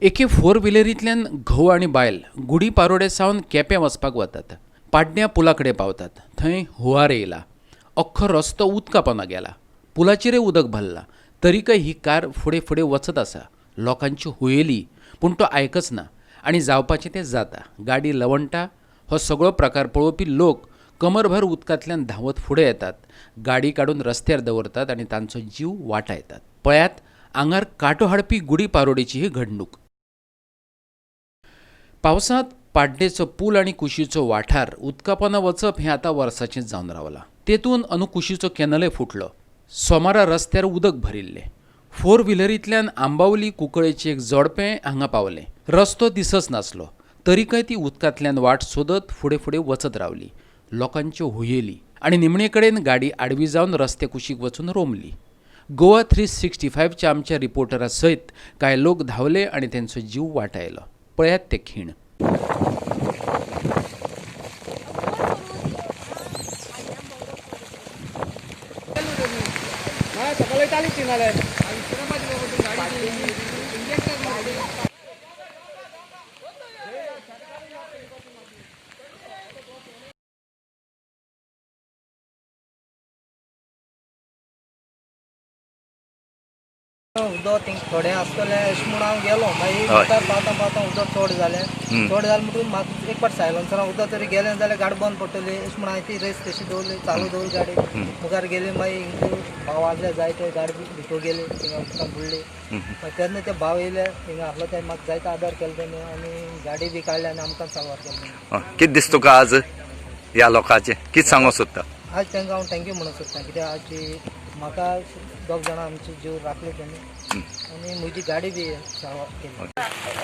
एके फोर व्हिलरींतल्यान घोव आनी बायल गुडी पारोडे सावन केपें वचपाक वतात. पाडण्या पुला कडेन पावतात. थंय हुंवार येयला. अख्खो रस्तो उदका पोंदा गेला. पुलाचेरय उदक भरलां. तरीकय ही कार फुडें फुडें वचत आसा. लोकांची हुयेली, पूण तो आयकच ना आनी जावपाचें तें जाता. गाडी लवंडटा. हो सगळो प्रकार पळोवपी लोक कमरभर उदकांतल्यान धांवत फुडें येतात. गाडी काडून रस्त्यार दवरतात आनी तांचो जीव वाटायतात. पळयात आंगार कांटो हाडपी गुडी पारोडेची ही घडणूक. पावसांत पाड्डेचो पूल आनी कुशीचो वाठार उदकापोंदा वचप हें आतां वर्साचेंच जावन रावलां. तेतून अंदू कुशीचो कॅनलय फुटलो. सोमारा रस्त्यार उदक भरिल्लें. फोर व्हिलरींतल्यान आंबावली कुंकळेचें एक जोडपें हांगा पावलें. रस्तो दिसच नासलो. तरीकय ती उदकांतल्यान वाट सोदत फुडें फुडें वचत रावली. लोकांच्यो हुयेली आनी निमणे कडेन गाडी आडवी जावन रस्ते कुशीक वचून रोमली. गोवा 365च्या आमच्या रिपोर्टरा सयत कांय लोक धांवले आनी तेंचो जीव वाटायलो. पळयात ते खीण. उदक थिंग थोडें आसतलें अशें म्हूण हांव गेलो. मागीर मुखार पावता पावता उदक चड जालें. चड जालें म्हणटकूच म्हाका एक फावट सायलन्सरान उदक तरी गेलें जाल्यार गाडी बंद पडटली अशें म्हूण हांवें ती रेस तशी दवरली, चालू दवरली गाडी. मुखार गेली, मागीर भाव आसले जायते, गाडी भितर गेली, थिंगा उदकान बुडली. मागीर तेन्ना ते भाव येयले थिंगा आसलो ते म्हाका जायतो आदार केलो तेणी आनी गाडी बी काडली आनी आमकां साल्वार केलो तेणी. कितें दिसता तुका आज ह्या लोकांचें कितें सांगूंक सोदता? आज तांकां हांव thank you म्हणूंक सोदता, कित्याक आज ती म्हाका दोग जाणां आमचे जीव राखले तेणी आनी म्हजी गाडी बी साल्वार केली.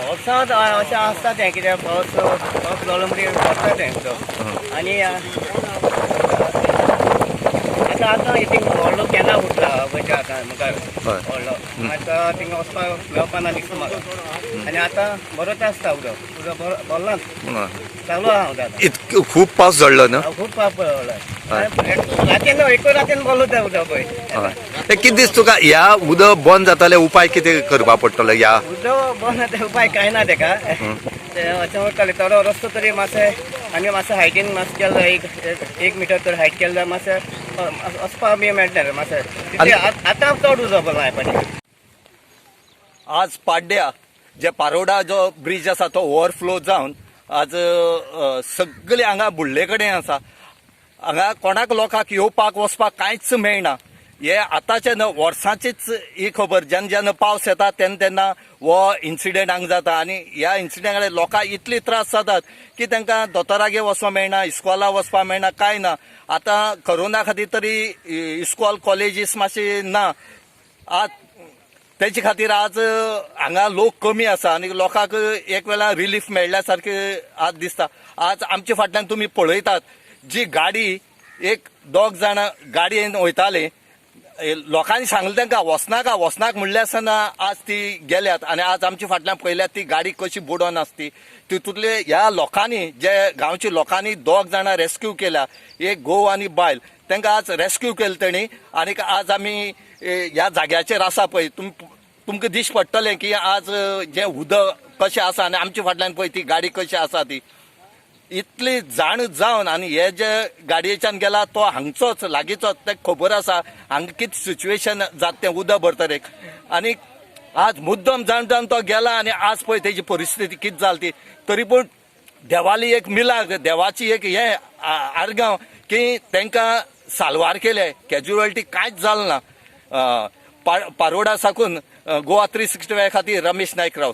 वर्सांत अशें आसता तें, कित्याक पावस पावस जालो म्हणटकीर पडटा तें उदक. आनी आतां आतां इतून व्हडलो केन्ना फुटला पळय आतां मुखार व्हडलो, आतां थिंगा वचपाक मेळपा ना दिसता म्हाका. आनी आतां बरोच आसता उदक, उदक भरलांच, चालू आहा उदक आतां. इतको खूब पावस झडलो न्हू? खूब पावस पडलो रातीन, एकूय रातीन भरलो तें उदक पळय. हय, तें कितें दिसता तुका ह्या उदक बंद जाताले उपाय कितें करपा पडटलो ह्या? उदक बंद जाता उपाय कांय ना तेका. ते अशें वताले थोडो रस्तो तरी मातशें आनी मातशें हायटीन मातशें केलो, एक एक मिटर तर हायट केलें जाल्यार मातशें वचपाक बी मेळटलें मातशें. तितलें आतां चड उदक भरलां हें पाटी. आज पाड्ड्या जे पारोडा जो ब्रिज आसा तो ओवरफ्लो जावन आज सगळे हांगा बुडले कडेन आसा. हांगा कोणाक लोकांक येवपाक वचपाक कांयच मेळना. हे आतांचे न्हू, वर्सांचीच ही खबर. जेन्ना जेन्ना पावस येता तेन्ना तेन्ना हो इन्सिडेंट हांगा जाता आनी ह्या इन्सिडेंटा लोकांक इतले त्रास जातात की तांकां दोतोरागेर वचपाक मेळना, इस्कॉला वचपाक मेळना, कांय ना. आतां कोरोना खातीर तरी इस्कॉल कॉलेजीस मातशें ना. आज तेचे खातीर आज हांगा लोक कमी आसा आनी लोकांक एक वेळा रिलीफ मेळ्ळ्या सारकें आज दिसता. आज आमच्या फाटल्यान तुमी पळयतात जी गाडी, एक दोग जाणां गाडयेन वयताले, लोकांनी सांगलें तांकां वचनाका वचनाका म्हणलें आसतना आज ती गेल्यात आनी आज आमच्या फाटल्यान पळयल्यात ती गाडी कशी बुडोन आसती. तितूंतले ह्या लोकांनी, जे गांवच्या लोकांनी दोग जाणां रेस्क्यू केल्या, एक घोव आनी बायल, तांकां आज रेस्क्यू केले तेणी. आनी आज आमी ह्या जाग्याचेर आसा पळय, तुमकां दिश्टी पडटलें की आज जें उदक कशें आसा आनी आमच्या फाटल्यान पळय ती गाडी कशी आसा ती इतली जाण जावन. आनी हे जे गाडयेच्यान गेला तो हांगचोच लागींचोच, तेका खबर आसा हांगा कितें सिच्युएशन जाता तें उदक भरतरेक. आनी आज मुद्दम जाण जावन तो गेला आनी आज पळय तेजी परिस्थिती कितें जाली ती. तरी पूण देवाली एक मिलाग, देवाची एक हें आर्गांव की तांकां साल्वार केले, कॅज्युअलिटी कांयच जालें ना. पारोडा साकून गोवा 365 खातीर रमेश नायक रावत.